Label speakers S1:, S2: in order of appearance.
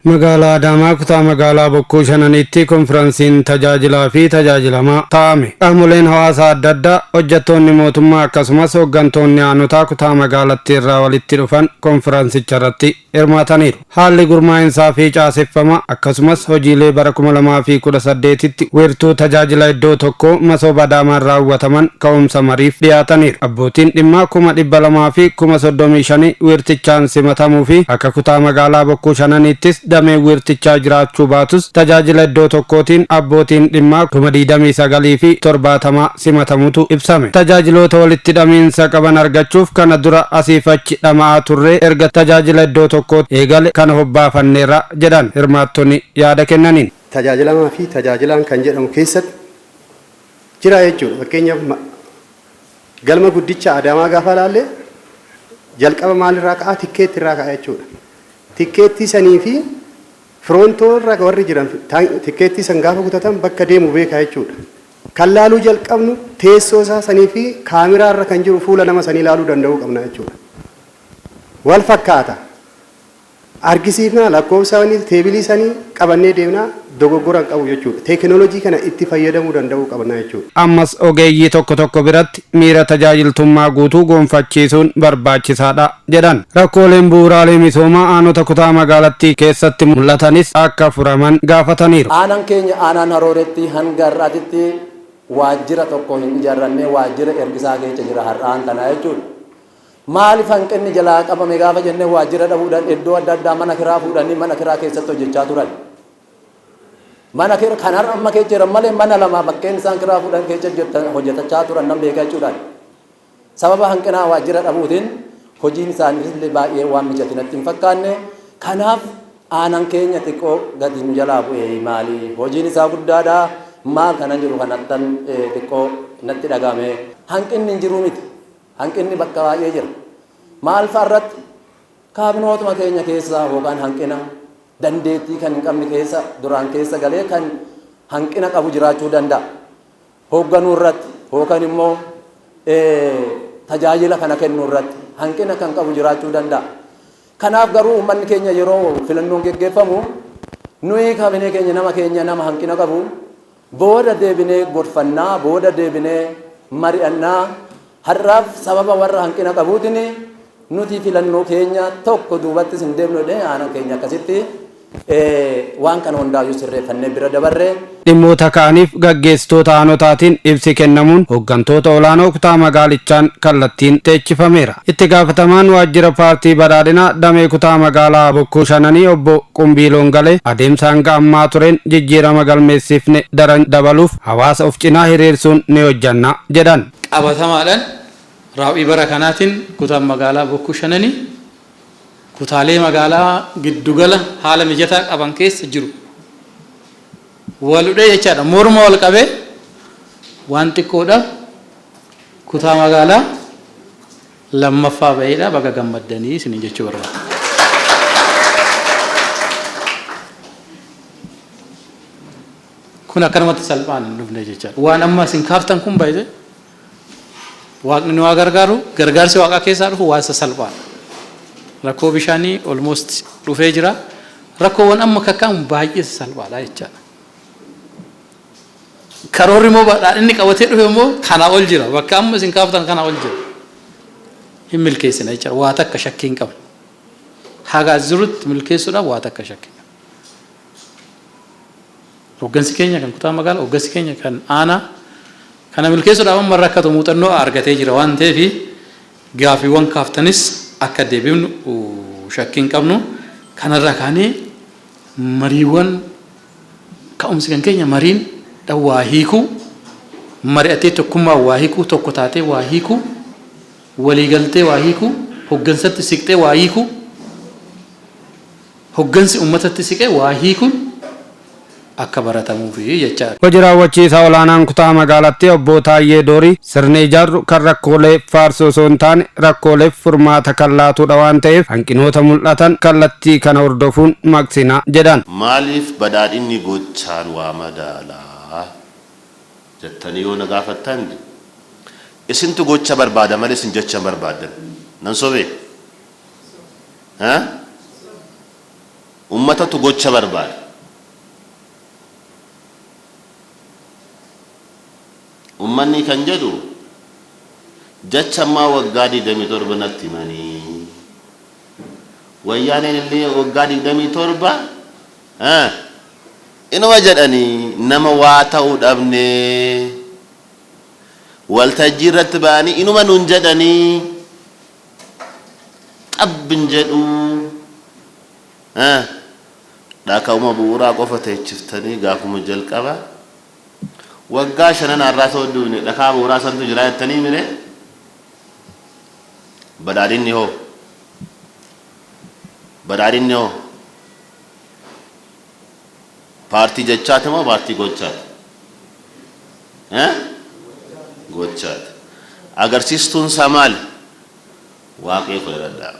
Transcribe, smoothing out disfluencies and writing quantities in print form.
S1: Magaalaa Adaamaa kutaa magaalaa Bokkuu Shananiitti konfiransiin tajaajilaa fi tajaajilamaa taa'ame. Qaamoleen hawaasaa adda addaa, hojjettoonni mootummaa akkasumas hooggantoonni aanotaa kutaa magaalattii irraa walitti dhufan konfiransicha irratti hirmaataniiru. Haalli gurmaa'insaa fi caaseffama akkasumas hojiilee bara 2018tti wiirtuu tajaajila iddoo tokkoo Masoob Adaamaan raawwataman ka'umsa mariif dhiyaataniiru. Abbootiin dhimmaa 235,000 wiirtichaan simatamuu fi akka kutaa magaalaa Bokkuu Shananiittis damee wiirtichaa jiraachuu baatus tajaajila iddoo tokkootiin abbootiin dhimmaa 29,070 simatamutu ibsame. Tajaajiloota walitti hidhamiinsa qaban argachuuf kana dura asiif achi dhama'aa turree erga tajaajila iddoo tokkootti eegale kana hobbaafanneerra jedhan hirmaattonni yaada kennaniin.
S2: Tajaajilamaa fi tajaajilaan kan jedhamu keessatti jira jechuudha. Fakkeenyaaf, galma guddicha Adaamaa gaafa ilaalle, jalqaba maalirraa ka'a? Tikkeetti irraa ka'a jechuudha. Tikkeettii sanii fi firoontoo irra warri jiran tikkeettii san gaafa kutatan bakka deemu beeka jechuudha. Kan laaluu jalqabnu teessoo isaa sanii fi kaameraa irra kan jiru fuula nama sanii ilaaluu danda'uu qabna jechuudha. Wal fakkaata. Argisiifnaa lakkoofsa teebilii sanii qabannee deemnaa, dogoggora hin qabu jechuudha. Teekinooloojii kana itti fayyadamuu danda'uu qabna jechuudha.
S1: Ammas ogeeyyii tokko tokko biratti miira tajaajiltummaa guutuu gonfachiisuun barbaachisaadha jedhan. Rakkooleen bu'uuraalee misoomaa aanota kutaa magaalattii keessatti mul'atanis akka furaman gaafataniiru.
S3: Aanaan keenya aanaan Harooretti hanga har'aatitti waajjira tokko hin ijaarranne, waajjira ergisaa keessa jira har'aan tanaa jechuudha. Maaliif hanqinni jalaa qabame gaafa jennee, waajjira dhabuudhaan iddoo adda addaa mana kiraa fuudhanii mana kiraa keessatti hojjechaa turan. Mana kiraa kan har'a amma keessa jiran malee mana lama bakkeen isaan kiraa fuudhan keessa hojjetachaa turan nan beekaa jechuudhaan. Sababa hanqinaa waajjira dhabuutiin hojiin isaaniis illee baay'ee waan mijate natti hin fakkaanne. Kanaaf aanaan keenya xiqqoo gadi nu jalaa bu'ee, maali, hojiin isaa guddaadha, maal kanan jedhu kanattan xiqqoo natti dhagahame. Hanqinni hin jiru miti. Hanqinni bakka baay'ee jira. Maal fa'a irratti? Kaabinootuma keenya keessa yookaan hanqina dandeettii kan hin qabne keessa duraan keessa galee kan hanqina qabu jiraachuu danda'a. Hoogganuu irratti yookaan immoo tajaajila kana kennuu irratti hanqina kan qabu jiraachuu danda'a. Kanaaf garuu uummanni keenya yeroo filannoon geggeeffamu, nuyi kaabinee keenya, nama keenya, nama hanqina qabu booda deebinee gorfannaa, booda deebinee mari'annaa, har'aaf sababa warra hanqina qabuutiin nuti filannoo keenya tokko duubattis hin deemnu jedhee, aanaan keenya akkasitti waan kana hundaayyuu sirreeffannee bira dabarre.
S1: Dhimmoota ka'aniif gaggeessitoota aanotaatiin ibsi kennamuun hooggantoota olaanoo kutaa magaalichaan kallattiin teechifameera. Itti gaafatamaan waajjira paartii badhaadhinaa damee kutaa magaalaa Bokkuu Shananii obbo Qumbiiloon Galee, adeemsa hanga ammaa tureen jijjiirama galmeessifne daran dabaluuf hawaasa of cinaa hiriirsuun ni hojjanna jedhan.
S4: Qabatamaadhaan raawwii bara kanaatiin kutaan magaalaa Bokkuu Shananii kutaalee magaalaa giddugala haala mijataa qaban keessa jiru. Waludhee jechaadha. Morma wal qabee waan xiqqoodhaaf kutaa magaalaa lammaffaa baheedha. Baga gammaddanii isiniin jechuu barbaada. Kun akkanumatti salphaan hin dhufne jechaadha. Waan amma isin kaaftan kun baay'ee Waaqni nu haa gargaaru. Gargaarsi Waaqaa keessaa dhufu waan salphaadha. Rakkoo bishaanii almost dhufee jira. Rakkoowwan amma kakkaamu baay'ee salphaadha jechaadha. Karoorri immoo badhaadhinni qabatee dhufe immoo kanaa ol jira. Bakka amma isin kaaftan kanaa ol jira. Hin milkeessina jechaadha. Waa takka shakkii hin qabnu. Haga as jirutti milkeessuudhaaf waa takka shakkii hin qabnu. Hoggansi keenya kan kutaa magaalaa, hoggansi keenya kan aanaa kana milkeessuudhaaf amma rakkatu muuxannoo argatee jira waan ta'eef, gaaffiiwwan kaaftanis akka deebifnu shakkii hin qabnu. Kanarraa kaanee mariiwwan ka'umsi kan keenya mariin waa hiikuu, mari'atee tokkummaa waa hiikuu, tokko taatee waa hiikuu, waliigaltee waa hiikuu, hoggansatti siqxee waa hiikuu, hoggansi uummatatti siqee waa hiikuun akka baratamuufi jechaadha.
S1: Hojii raawwachiisaa olaanaan kutaa magaalattii obbo Taayyee Doorii, sirni ijaarru kan rakkoolee faarsu osoo hin taane rakkooleef furmaata kan laatudha waan ta'eef, hanqinoota mul'atan kallattii kana hordofuun maqsina jedhan.
S5: Maaliif badhaadhinni gochaan waa madaalaa jettanii yoo na gaafattan, Isintu gocha barbaada malee isin jecha hin barbaaddan. Nan sobee? Ummatatu gocha barbaada. Ummanni kan jedhu jecha ammaa waggaa 27 natti himanii. Wayyaaneen illee waggaa 27 inuma jedhanii nama waa ta'uu dhabnee. Waltajjii irratti ba'anii inuma nuun jedhanii xab hin jedhuu. Dhakauma bu'uuraa qofa teechiftanii gaafuma jalqaba waggaa shanan har'aa ta'uu duune dhakaa bu'uuraa santu jira jettanii mire. Badhaadhinni hoo? Badhaadhinni hoo? Paartii jechaati moo paartii gochaati? Gochaati. Agarsiistuun isaa maali? Waaqee fudhadhaa.